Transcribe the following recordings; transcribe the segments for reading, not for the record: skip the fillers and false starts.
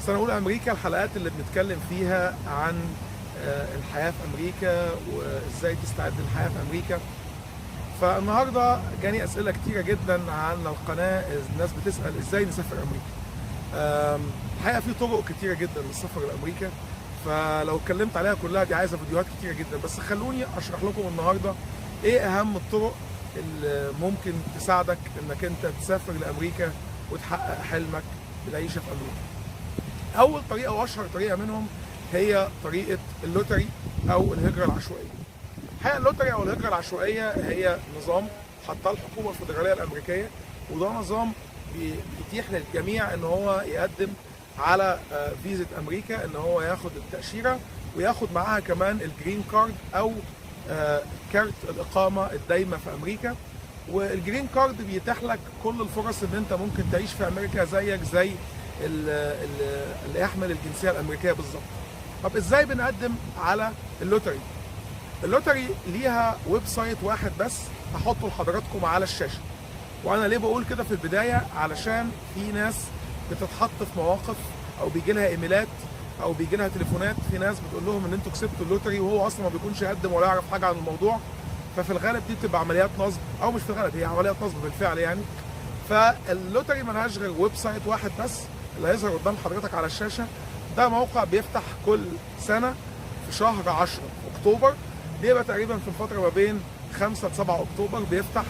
سنة أولى أمريكا، الحلقات اللي بنتكلم فيها عن الحياة في أمريكا وإزاي تستعد للحياة في أمريكا. فالنهاردة جاني أسئلة كتيرة جدا عن القناة، الناس بتسأل إزاي نسافر أمريكا. الحقيقة في طرق كتيرة جدا للسفر لأمريكا، فلو اتكلمت عليها كلها دي عايزة فيديوهات كتيرة جدا، بس خلوني أشرح لكم النهاردة إيه أهم الطرق اللي ممكن تساعدك إنك أنت تسافر لأمريكا وتحقق حلمك بالعيشة في أمريكا. اول طريقه واشهر طريقه منهم هي طريقه ال lottery او الهجرة العشوائيه. الحقيقة ال lottery او الهجرة العشوائية هي نظام حطاه الحكومة الفدرالية الامريكيه، وده نظام بيتيح للجميع ان هو يقدم على فيزا امريكا، ان هو ياخد التاشيره وياخد معاها كمان ال green card او كارت الاقامة الدايمه في امريكا. وال green card بيتيح لك كل الفرص ان انت ممكن تعيش في امريكا زيك زي اللي يحمل الجنسية الامريكية بالظبط. طب ازاي بنقدم على ال lottery؟ ال lottery ليها website واحد بس هحطه لحضراتكم على الشاشه. وانا ليه بقول كده في البدايه؟ علشان في ناس بتتحط في مواقف او بيجي لها ايميلات او بيجي لها تليفونات، في ناس بتقول لهم ان انتوا كسبتوا ال lottery وهو اصلا ما بيكونش قدم ولا يعرف حاجة عن الموضوع. ففي الغالب دي بتبقى عمليات نصب، او مش في الغالب، هي عمليات نصب بالفعل يعني. فال lottery ملهاش غير website واحد بس اللي هيظهر قدام حضرتك على الشاشه. ده موقع بيفتح كل سنة في شهر 10 اكتوبر، بيبقى تقريبا في الفترة ما بين 5 ل 7 اكتوبر بيفتح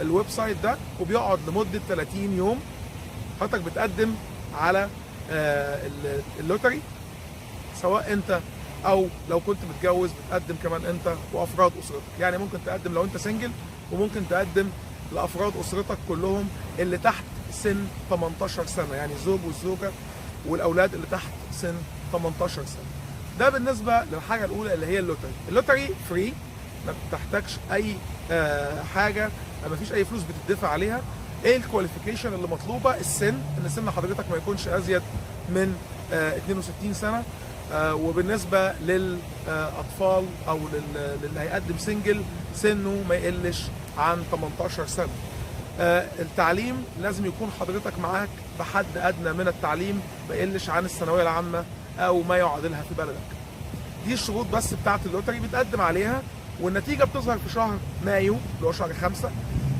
ال website ده، وبيقعد لمدة 30 يوم. حضرتك بتقدم على ال lottery سواء انت او لو كنت متجوز بتقدم كمان انت وافراد اسرتك. يعني ممكن تقدم لو انت single، وممكن تقدم لافراد اسرتك كلهم اللي تحت سن 18 سنه، يعني الزوج والزوجة والاولاد اللي تحت سن 18 سنه. ده بالنسبة للحاجة الاولى اللي هي ال lottery. ال lottery free، ما بتحتاجش اي حاجه، ما فيش اي فلوس بتدفع عليها. ايه ال qualification اللي مطلوبه؟ السن، ان سن حضرتك ما يكونش ازيد من 62 سنه، وبالنسبة للاطفال او للي هيقدم single سنة ما يقلش عن 18 سنه. التعليم لازم يكون حضرتك معاك بحد ادنى من التعليم ما يقلش عن الثانوية العامة او ما يعادلها في بلدك. دي الشروط بس بتاعت ال lottery، بتقدم عليها والنتيجة بتظهر في شهر مايو اللي هو شهر 5،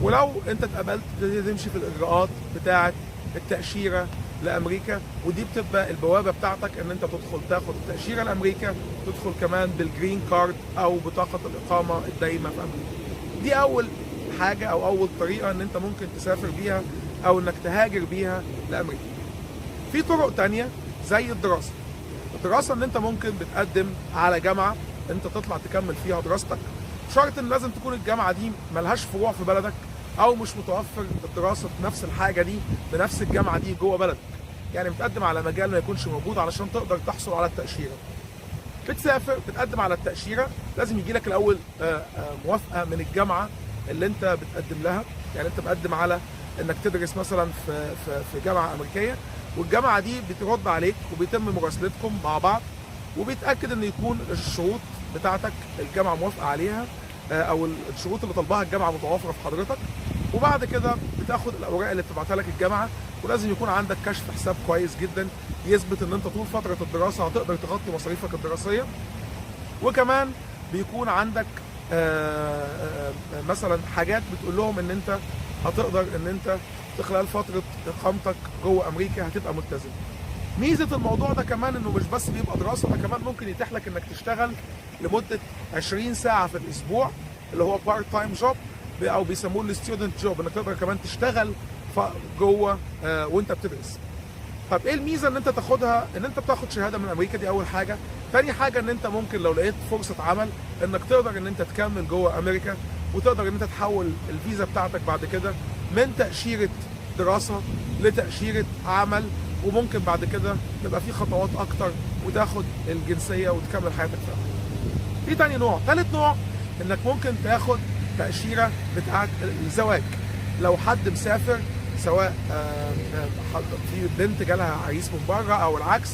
ولو انت اتقبلت تبتدي تمشي في الاجراءات بتاعه التاشيره لامريكا، ودي بتبقى البوابة بتاعتك ان انت تدخل تاخد التاشيره لامريكا، تدخل كمان بال green card او بطاقة الاقامة الدايمه في امريكا. دي اول حاجة او اول طريقه ان انت ممكن تسافر بيها او انك تهاجر بيها لامريكا. في طرق تانية زي الدراسة. الدراسة ان انت ممكن بتقدم على جامعه انت تطلع تكمل فيها دراستك، شرط ان لازم تكون الجامعة دي ملهاش فروع في بلدك او مش متوفر الدراسة بنفس الحاجة دي بنفس الجامعة دي جوه بلدك. يعني بتقدم على مجال ما يكونش موجود علشان تقدر تحصل على التاشيره. بتسافر بتقدم على التاشيره، لازم يجي لك الاول موافقة من الجامعة اللي انت بتقدم لها. يعني انت مقدم على انك تدرس مثلا في جامعه امريكيه، والجامعة دي بترد عليك وبيتم مراسلتكم مع بعض، وبيتاكد ان يكون الشروط بتاعتك الجامعة موافقة عليها، او الشروط اللي طالباها الجامعة متوافره في حضرتك. وبعد كده بتاخد الاوراق اللي بتبعتها لك الجامعه، ولازم يكون عندك كشف حساب كويس جدا يثبت ان انت طول فترة الدراسة هتقدر تغطي مصاريفك الدراسيه. وكمان بيكون عندك مثلا حاجات بتقول لهم ان انت هتقدر ان انت في خلال فترة اقامتك جوه امريكا هتبقى ملتزم. ميزة الموضوع ده كمان انه مش بس بيبقى دراسه، ده كمان ممكن يتيح لك انك تشتغل لمدة 20 ساعة في الاسبوع اللي هو part time job او بيسموه ال student job، انك تقدر كمان تشتغل جوه وانت بتدرس. طب ايه الميزة ان انت تاخدها؟ ان انت بتاخد شهادة من امريكا، دي اول حاجه. تاني حاجة ان انت ممكن لو لقيت فرصة عمل انك تقدر ان انت تكمل جوه امريكا، وتقدر ان انت تحول الفيزا بتاعتك بعد كده من تاشيرة دراسة لتاشيره عمل، وممكن بعد كده تبقى في خطوات اكتر وتاخد الجنسية وتكمل حياتك في امريكا. في تاني نوع، تالت نوع، انك ممكن تاخد تاشيرة بتاعت الزواج. لو حد مسافر، سواء في بنت جالها عريس من بره او العكس،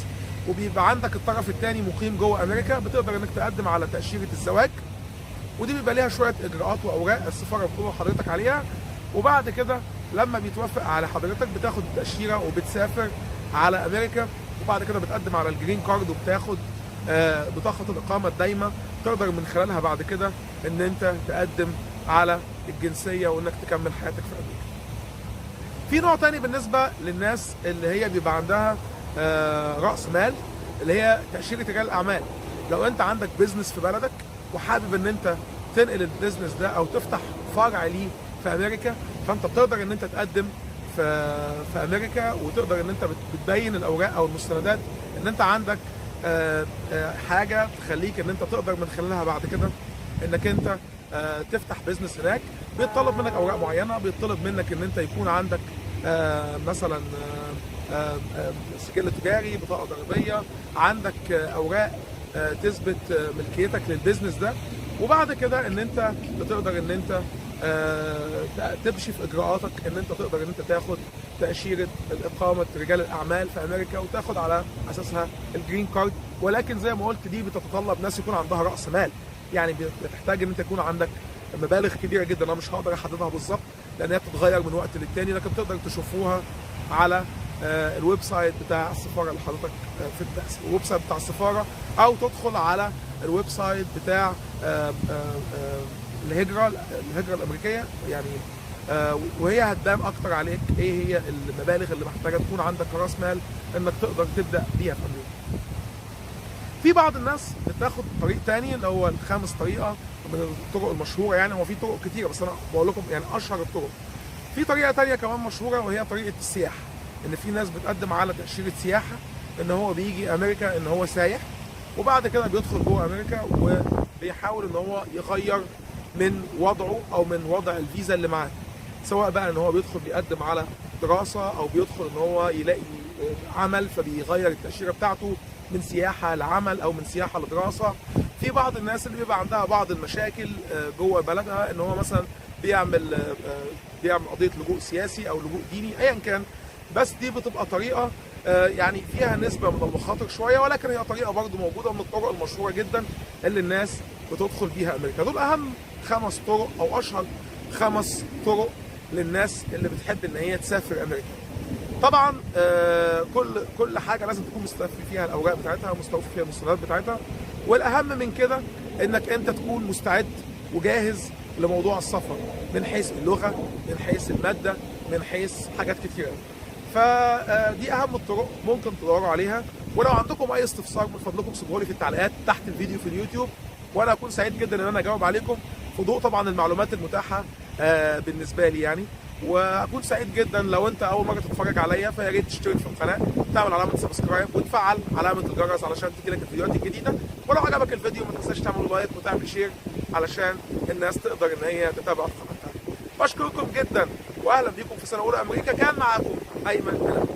وبيبقى عندك الطرف الثاني مقيم جوه امريكا، بتقدر انك تقدم على تاشيرة الزواج، ودي بيبقى ليها شوية اجراءات واوراق السفارة بتقول لحضرتك عليها. وبعد كده لما بيتوافق على حضرتك بتاخد التاشيره وبتسافر على امريكا. وبعد كده بتقدم على ال green card وبتاخد بطاقة الاقامة الدايمه، تقدر من خلالها بعد كده ان انت تقدم على الجنسية وانك تكمل حياتك في امريكا. في نوع تاني بالنسبة للناس اللي هي بيبقى عندها راس مال، اللي هي تاشيرة رجال الاعمال. لو انت عندك business في بلدك وحابب ان انت تنقل ال business ده او تفتح فرع ليه في امريكا، فانت بتقدر ان انت تقدم في امريكا، وتقدر ان انت بتبين الاوراق او المستندات ان انت عندك حاجة تخليك ان انت تقدر من خلالها بعد كده انك انت تفتح business هناك. بيطلب منك اوراق معينه، بيطلب منك ان انت يكون عندك مثلا سجل تجاري، بطاقة ضريبيه، عندك اوراق تثبت ملكيتك لل business ده، وبعد كده ان انت بتقدر ان انت تمشي في اجراءاتك ان انت تقدر ان انت تاخد تاشيرة الاقامة رجال الاعمال في امريكا وتاخد على اساسها ال green card. ولكن زي ما قلت دي بتتطلب ناس يكون عندها راس مال، يعني بتحتاج ان انت يكون عندك مبالغ كبيرة جدا. انا مش هقدر احددها بالظبط لان هي بتتغير من وقت للتاني، لكن تقدر تشوفوها على ال website بتاع السفارة اللي حضرتك في ال website بتاع السفاره، او تدخل على ال website بتاع الهجره الامريكية يعني، وهي هتبان اكتر عليك ايه هي المبالغ اللي محتاجه تكون عندك كراس مال انك تقدر تبدا بيها في امريكا. في بعض الناس بتاخد طريق تاني اللي هو الخامس طريقه من الطرق المشهوره، يعني هو في طرق كتيرة بس انا بقول لكم يعني اشهر الطرق. في طريقه تانية كمان مشهورة وهي طريقه السياحه، ان في ناس بتقدم على تاشيرة سياحة ان هو بيجي امريكا ان هو سايح، وبعد كده بيدخل جوه امريكا وبيحاول ان هو يغير من وضعه او من وضع الفيزا اللي معاه، سواء بقى ان هو بيدخل بيقدم على دراسة او بيدخل ان هو يلاقي عمل فبيغير التاشيره بتاعته من سياحة لعمل او من سياحة لدراسة. في بعض الناس اللي بيبقى عندها بعض المشاكل جوه بلدها، ان هو مثلا بيعمل قضية لجوء سياسي او لجوء ديني ايا كان، بس دي بتبقى طريقه يعني فيها نسبه من المخاطر شويه، ولكن هي طريقه برضو موجودة من الطرق المشهورة جدا اللي الناس بتدخل بيها امريكا. دول اهم 5 طرق او اشهر 5 طرق للناس اللي بتحب ان هي تسافر امريكا. طبعا كل حاجة لازم تكون مستوفي فيها الاوراق بتاعتها، مستوفي فيها المستندات بتاعتها، والاهم من كده انك انت تكون مستعد وجاهز لموضوع السفر من حيث اللغة، من حيث المادة، من حيث حاجات كتيرة. فدي اهم الطرق ممكن تدوروا عليها. ولو عندكم اي استفسار من فضلكم سيبوه لي في التعليقات تحت الفيديو في اليوتيوب، وانا اكون سعيد جدا ان انا اجاوب عليكم في ضوء طبعا المعلومات المتاحة بالنسبة لي يعني. واكون سعيد جدا لو انت اول مرة تتفرج عليا، فيا ريت تشترك في القناة، تعمل علامة subscribe وتفعل علامة الجرس علشان تجيلك الفيديوهات الجديدة. ولو عجبك الفيديو ما تنساش تعمل like وتعمل share علشان الناس تقدر ان هي تتابع القناة بتاعتي. بشكركم جدا واهلا بيكم في سنة اولى امريكا. كان معاكم ايمن.